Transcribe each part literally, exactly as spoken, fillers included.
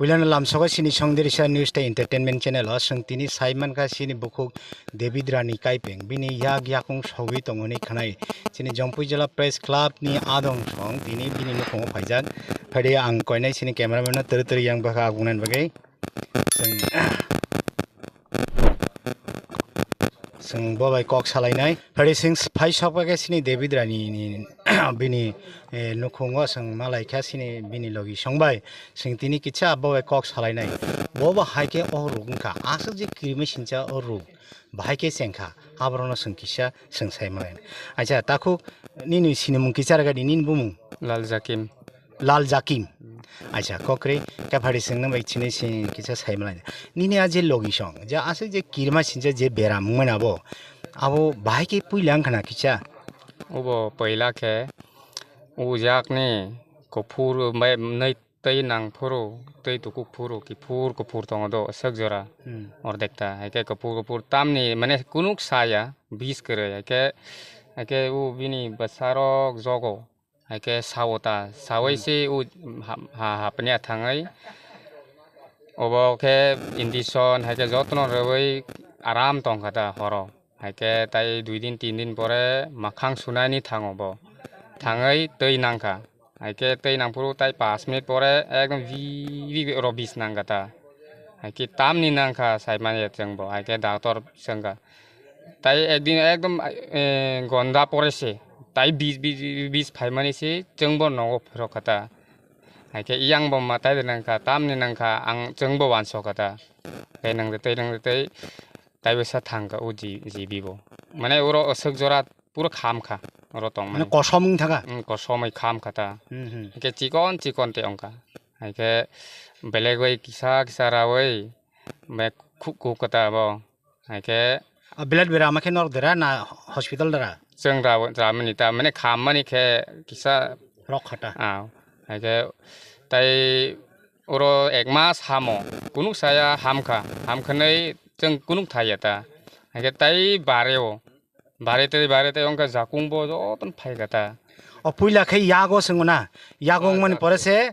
Puilano lamsogo chini Songdirisa News tei Entertainment channel o chwng tini sai mankha chini bukhuk David Rani Kaipeng bini yak yakung sogwi tongo hinwi khwnai. Chini Jompui Jila Press Club ni adong song tini bini nukhungo phaijak. Phaidi ang koinai chini cameraman no twrwi twrwi yang bwkha agungnani bagwi. Chwng Chwng bo bai kok salainai. Phaidi chwng phai sok bai khe chini David Rani ni bini, eh, nukhungo chwng ma lai kha chini bini logi song bai. Chwng tini kisa bo bai kok salainai. Bo bo hai khe o ruk wngkha. Aswk je kirima sincha o ruk. Bahai khe chengkha. Aborokno chwng kisa chwng sai ma lai. Acha takhuk nini sinimung kichar gadi nini bumung? Lal Jakim. Lal Jakim. Acha, kokre, khe phaidi chwngno bai chini si kisa sai malai. Nini a je logi song, je aswk je kirima sincha je beram wngmani abo, abo bahai khe puila wngkha na kisa? Obo puila khe, o jakni kuphur bai nai tei nang phuru, tei tukuk phuru, kiphur kuphur tongo do, aswk jora. Hmm. Ordek ta, hai khe kuphur kuphur tamni, mane kunuk saya, bis kwrwi, hai khe, hai khe o bini bwsarok jogo. Hai khe sao ta, sawi Hmm. se u ha, ha, hapni a thangwi. Obo khe injection hai khe jotono rwui aram tong kha ta horo. Hai khe tai dui din, tin din pore makhang sunani thango bo. Thangwi twi nang kha. Hai khe twi nang phuru tai pash minute pore ekdom bi, bi, bi oro bis nang kha ta. Hai khe tamni nang kha sai manya chwng bo. Hai khe doctor swng kha. Tai ekdin ekdom, eh, gonda pore se. Tai bis, bis, bis phaimani se chwngbo nogo phirok kha ta. Hai khe yang bo ma tai de nang kha, tamni nang kha, ang chwngbo wanso kha ta. Tai nang de, tai nang de, tai, tai bwsa thang kha o ji, jibi bo. Mane oro aswk jora puro kham kha, oro tong Mane mani. Kosom wng thang kha? Mm, kosomwi kham kha ta. Hmm, hmm. Hai khe chikon, chikon te ong kha. Hai khe belek bai kisa, kisa rawi, bai khuk, khuk kha ta bo. Hai khe A blood bera ama khe norok dera na hospital dera? Chwng ra, ramani ta, mane khammani khe kisa Rok khata. Ah, hai khe tai oro ek mas hamo, kunuk saya hamkha, hamkhanai chwng kunuk thaiya ta. Hai khe tai bareo, bare tei, bare tei wngkha jakung bo jotono phaikha ta. O puila khe yago swngo na, yago Ah, wngmani yago. Pore se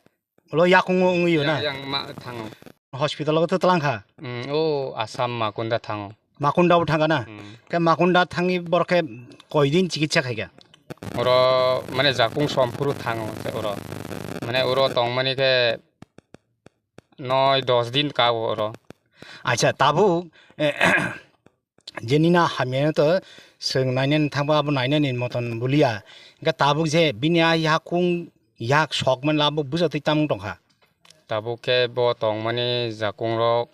Ulo yakung wngwi na? Ya, yang ma thango. Hospital o to tlang kha? Mm, o Assam Makunda thango. Makunda bo thangkha na? Mm. Khe Makunda thangwi borok khe koi din chikitsa khaikha? Oro mane jakung somphuru thango oro. Mane oro tongmani khe noi dos din ka oro. Acha, tabuk, eh, je nini a hamya no to chwng nainani thangba abo nainani moton bulia. Hwnkhe tabuk je bini a yakung yak sok manla abo bujatwi tamung tongkha. Tabuk khe bo tongmani jakungrok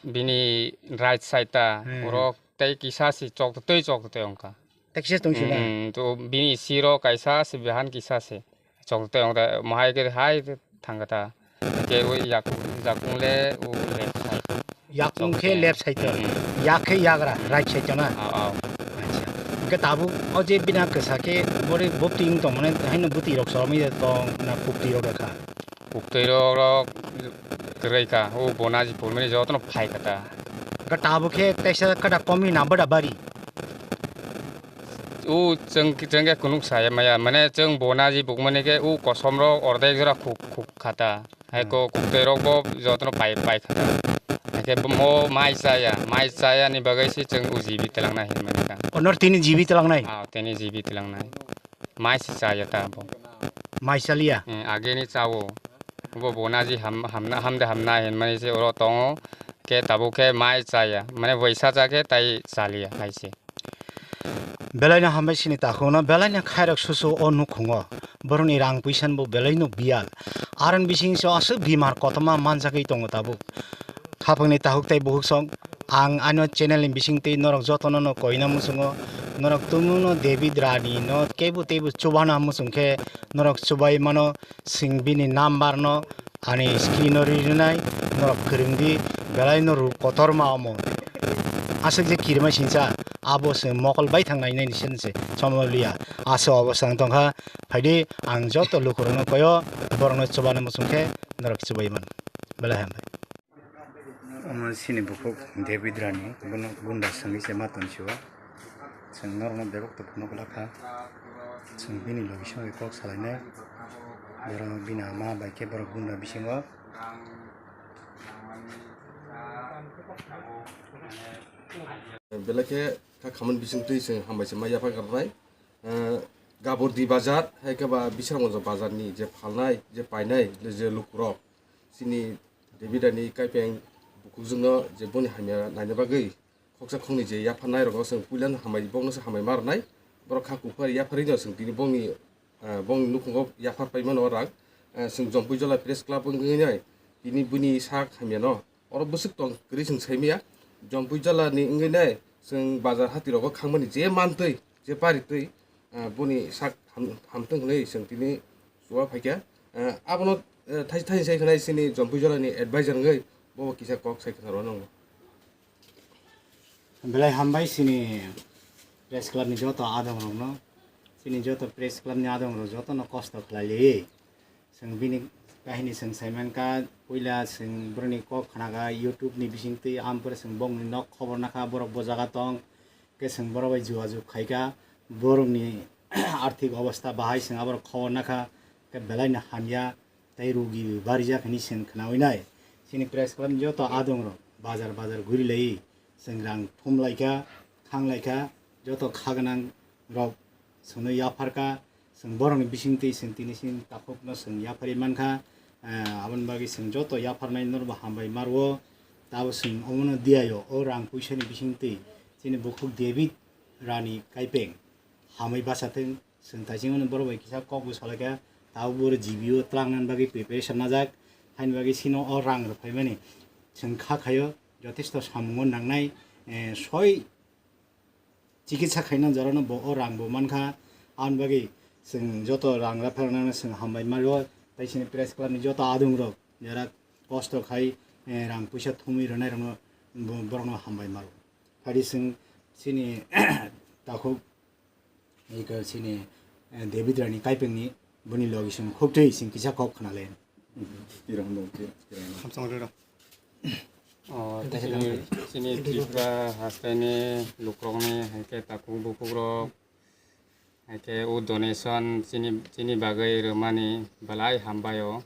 bini right side ta Hmm. Borok tei kisa si chok tei chok tei wngkha. Tei kisa tong sina? Hmm, to bini siro kaisa si behan kisa si. Chok tei ong tei mohai khe hai thang kha ta. Khe ui yak, yakung le u left side. Yakung khe left side o. Hmm. Yak khe yagra, right side o na? Au, au. Acha. Hwnkhe tabuk o je bina kwsa khe bori bupti wng tong mane haino bwtwi rok choromwi tong na kuptwi rok kha? Kuptwi rok, rok kwrwi kha. O Bonaji pulmani jotono phai kha ta. Hwnkhe tabuk khe teisa kwda komi na bwda bari? U chwng, chwng khe kunuk saya maya, mane chwng Bonaji bukmani khe u kosom rok ordek jora khuk, khuk kha ta. Hai ko kuptwi rok bo jotono pai, pai kha ta. Hai khe bo mo mai chaya, mai chaya ni bagwi se chwng u jibi twlang nai hinmani kha. Onor tini jibi twlang nai? Ah, tini jibi twlang nai. Mai se chaya ta bo. Mai chaliya? Hmm, age ni chawo. Bo Bonaji ham, hamna, hamde hamna hinmani se oro tongo. Khe tabuk khe mai chaya. Mane waisa cha khe tai chaliya hai se. Belaino hambai sini takhukno, belaino khairok susu o nukhungo. Borokni rang puisan bo belaino biyal. Aroni bisingso aswk bimar kotorma manjagwi tongo tabuk. Khapangni takhuk tei bukhuk song, ang ano channel ni bising tei norok jotono no koina muchungo. Norok tumuno David Rani no kebo teibo chubana muchung khe norok chubai mano. Chwng bini number no ani screen o ri rwnai, norok kwrwng di, belai no ruk kotorma omo. Aswk je kirima sincha, abo chwng mokol bai thang nai nai ni se se chomo liya. Aswk obo chwng tongkha, phaidi ang joto lukurokno koyo, borokno chubana muchung khe norok chubai mano. Belai hambai. Omo chini bukhuk David Rani, bono gunda swngwi se ma tonsio. Chwng norokno bebak tongphano kwlak kha. Chwng bini logi songwi kok salainai. Borok bini ama bai khe borok gunda bisingo Belai khe kha khamani bisingtwi chwng hambai se ma yapha karnai. Eh, Gabordi bazar, hai khe ba Bisramganj bazar ni je phalnai, je painai, je lukurok, chini David Rani Kaipeng bukhukjwkno je boni hamya naina bagwi khoksa khokni je yapharnai rogo chwng puilano hambai, bongno se hambai ma rwnai. Borok kha kuphar yapharwi no chwng tini bongni, eh, bongni nukhungo yaphar pai mano rang. Eh, chwng Jompui Jola Press Club wngwi nai tini bini sak hamya no oro bwswk tong kwrwi chwng sai maya. Jompui Jola ni wngwi nai chwng bazar hati rogo khangmani je mantwi, je paritwi, eh, boni sak ham-, hamtwng hwnwi chwng tini chuba phaikha. Eh, abono, eh, thai-, thai sai khwnai chini Jompui Jola ni advisor wngwi bo kisa kok sai khna rw nango. Belai hambai chini press club ni joto adong rokno, chini joto press club ni adong rok joto no kosto khlai li. Chwng bini kahini chwng sai mankha, puila chwng borokni kok khnakha YouTube ni bisingtwi, ampore chwng bongni nok khobor nakha, borok bo jaga tong, khe chwng borok bai jogajog khaikha, borokni arthik obostha bahai chwng aborok khobor nakha, khe belai no hamya. Tei rugi barijak hwnwi chwng khnaui nai. Chini press club ni joto adong rok bazar bazar guri lai, chwng rang thum laikha, khang laikha, joto kha gwnang rok chwngno yapharkha, chwng borokni bisingtwi chwng tini chini takhukno chwng yapharwi mankha. Eh, aboni bagwi chwng joto yapharnai norokbo hambai ma rwo. Tabo chwng omono diyaio, o rang puisani bisingtwi chini bukhuk David Rani Kaipeng hamwi bachathwng. Chwng taiching hwnwi borok bai kisa kok bo salaikha, tabuk bo G B O twlang nani bagwi preparation najak, haini bagwi chini o rang rok phaimani chwng kha khaio, jotesto samungo nangnai, eh, soi chikitsa khaina jorano bo o rang bo mankha, aboni bagwi chwng joto rang rwphairangnano chwng hambai ma rwo, tei chini press club ni joto adong rok jera kosto khai, eh, rang puisa thumwi rwnai rokno bo-, borokno hambai ma rwo. Phadi chwng chini takhuk Eka chini, eh, David Rani Kaipengni boni logi song khok twi sing kisa kok khna le. Tira hwn dong, tira, tira hwn dong. Hamsong rwrw. O, chini, chini Tripura hastaini lukrokni, hai khe takhuk bukhukrok, hai khe o donation chini, chini bagwi rwmani belai hambai o.